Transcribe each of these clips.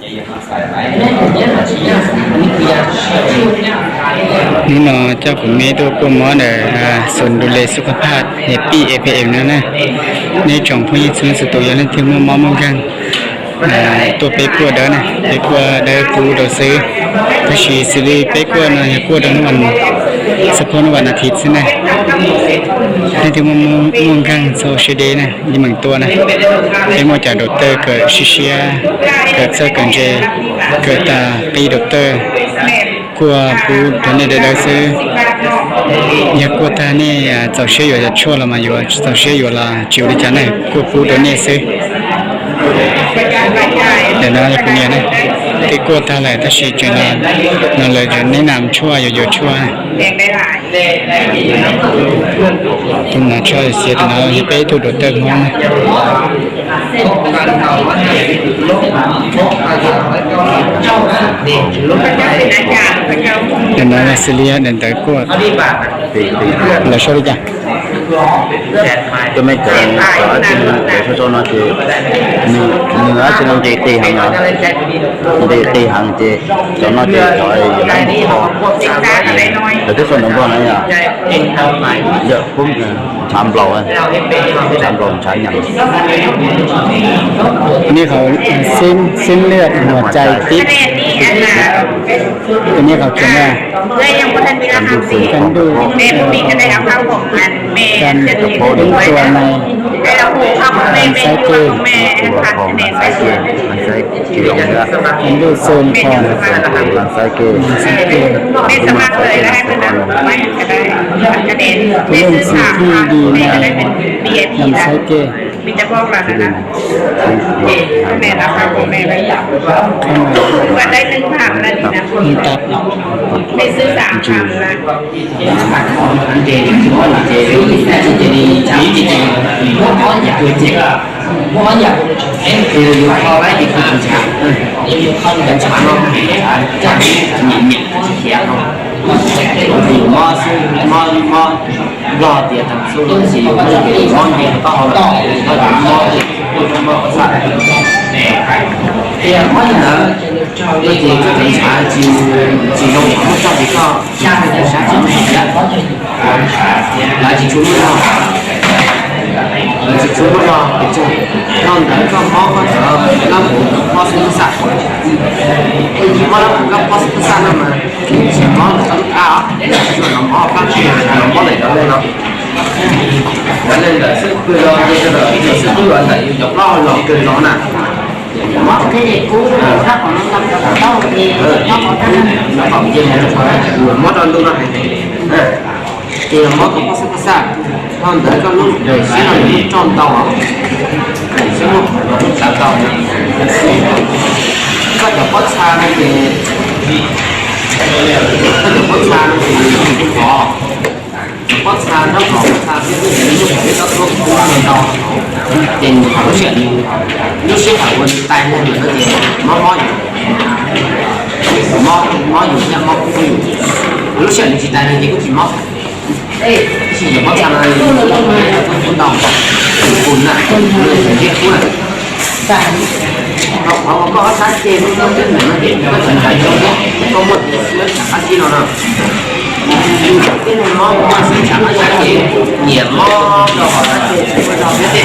Hnub no coj kuv me tuaj kuaj mob ntawm Xus Ntu Les Xub Qab Phaj es Pij F M no na. Nej tsoom phooj ywg txhua leej txhua tus yog leej twg muaj mob muaj nkeeg tuaj peb kuaj dawb na, peb kuaj dawb pub rau xwb. Tab sis xws li peb kuaj no yog kuaj rau hnub vas, xab phob hnub vas nas thiv xwb na. Leej twg muaj muaj nkeeg txhob siab deb na, yeej meem tuaj na. Peb muaj cov dau tawj kawm siab siab, kawm txawj kawm ntse, kawm tas qib dau tawj, kuaj pub rau nej dawb dawb xwb. Yog kuaj tag nej txaus siab yuav cov tshuaj los mas yuav, tsis txaus siab yuav los tsis ua li cas ne, kuaj pub rau nej xwb. Ntawm no yog kuv niam ne, twb kuaj tag lawm tab sis tseem los, no lawv tseem neb nam tshuaj yuav yuav tshuaj. Tus nam tshuaj xiav tus no yog peb ib tug dau tawj Hmoob na. Ntawm no yog xws li daim ntawv kuaj, lawv sau li cas? Cov me cov, cov sab sau no ces nws dab tsi no nqi qis heev, nqi qis heev ces cov no ces cov yuav lab mus kho, lawv twb sau ntawv Nplog no yom, yawm khub ntshav nplaum, ntshav nplaum ntshav nyeem. Tus niag qhav xeeb lwaj huam cai tib, tus niag qhav kheem na, kas ntuj, kas ntuj, kas ntuj tua nais, kas saib kej, kas ntuj xoo phom, kas saib kej, tus leej txiv thij di nais, kas saib kej, qhov no, ntag, ntsis. Nplog tias tag xub los sis yus muaj mob nce taub hau lawm, mob, mob, mob, mob, tias mob li ntawd, no ces koj cov ntshav tsis, tsis zoo, muab tso ces koj sab tsis muaj thiab, lawv tsis tshua muaj zog, lawv tsis tshua muaj zog pes tsawg. Dhau ntawd koj mob koj cov lab npuv pob xub pab xaj, mob lab npuv koj pob xub pab xaj no mas tsis mob ntawm koj lub qab os, tsuas los mob qab tsuas los mob ntawm cov leeg no, cov leeg ntawm xub pwg los, xub pwg los ntawm yus cov plaub hau los kawg zog na. Mob rau ntuj no hais tias, ces yog mob koj pob xub pab xaj, dhau ntawd koj lub nrees siab no yog lub roj ntau, nrees siab muaj qhov no lub txav ntau. Koj cov pob txha no ces, koj cov pob txha no ces nws khov, cov pob txha nraub qaum pob txha thiab lub nrees lub ntuj peb txob tuab kub ntau, ces nws thaum lub sij hawm, lub sij hawm uas nws tais neeg lawm no ces mob mob yus, mob, mob yus thiab mob kub yus. Lub sij hawm nws tsis tais neeg ces kuj tsis mob. Tab sis cov pob txha no nws kub ntau, nws kub na, nws ntsiab kub na. Rau qhov uas koj ob sab ceg lub nyob twb ntawm no ces koj tseem ntshai zoo thiab, koj muaj tus xwb tshav qab zib no no. Tej neeg mob muaj xwb tshav qab zib ces nyiam mob rau qhov sab ceg tsis muaj zog thiab tej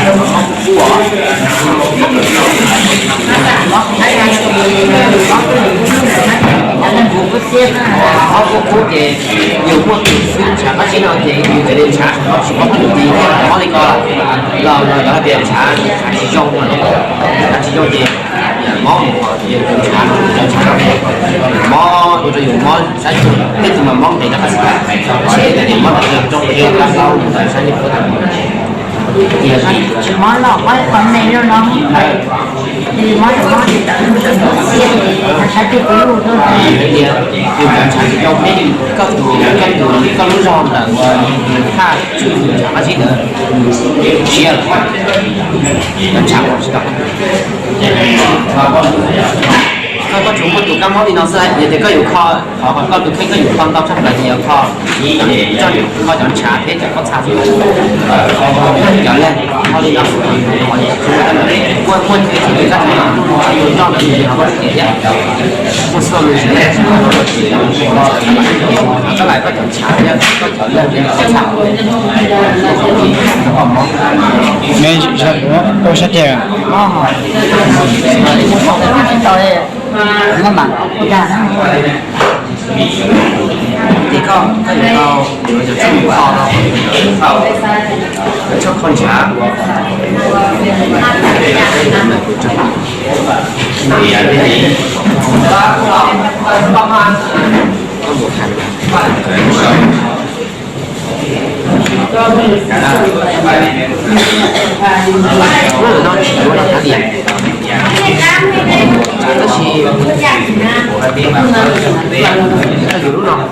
mob kub kub os. Mob kub kub ces yus muaj tus xwb tshav qab zib no ces yus tseem li ntshav, tsis mob kub tis thiab mob li ko los, los yog hais tias ntshav, ntshav tsis zoo, ntshav tsis zoo ces mob mus yus ntshav, ntshav mob ua rau yus mob sab ceg, tej tus mas mob nqis rau qab xwb, mob rau yus rau yus qab hlau mus ntawm sab ceg. Tsis mob los mob qhov me no no, mob mob li ntawd, sab ceg kuv lub tuaj. Yus cov ntshav tsis zoo peb, koj tus, koj tus, koj lub zog ntawm uas thaj tswj ntshav qab zib ntawd, siav, cov ntshav uas tsis tau. Koj tsuas muaj tus kab mob li no xwb, yog tias koj yuav kho, qhov koj tus kheej koj yuav kho ntau tshaj plaws ces yuav kho, kho cov ntshav thiab cov pob txha xwb. Cov lawg kho li no, muaj muaj ib txhia kab mob yus noj lawm yus ho muaj tias thiab, muaj xua li, koj lais koj cov ntshav thiab koj cov lawg thiab cov pob txha. Neb, tau sab tiag. Ces koj, koj yuav tau, yuav cov tshuaj kho no, cov tshuaj kho ntshav. Koj mus hais no tsis yuav los kav liam, tab sis koj yuav lub no, tias lub no no ces lub no nws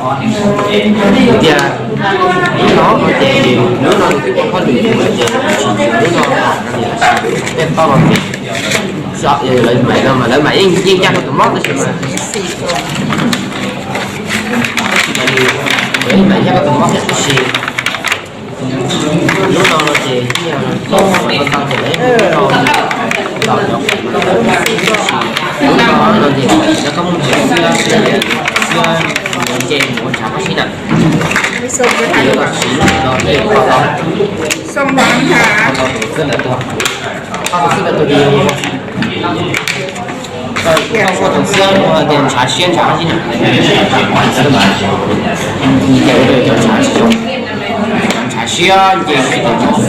twb ua hauj lwm, lub no tej toj no ces lawv mam no mas lawv mam yeej caj rau tus mob tab sis mas, tab sis mas nws, lawv mam caj rau tus mob thiab tab sis lub no no ces tij tau ces lawv lub no, lub no no ces cov koj muaj ntsis xwb, xwb nce mus ua ntshav koj sib na, ces yuav tau siv lub no thiaj kho tau, kho tau tus xwb lawv tuag, kho tus xwb lawv tuag ces koj muaj tus xwb ua tias ntshav siab ntshav koj sib na, ces ua rau cov ntshav tsis zoo, ntshav siab nce tsis tau ntshav xwb.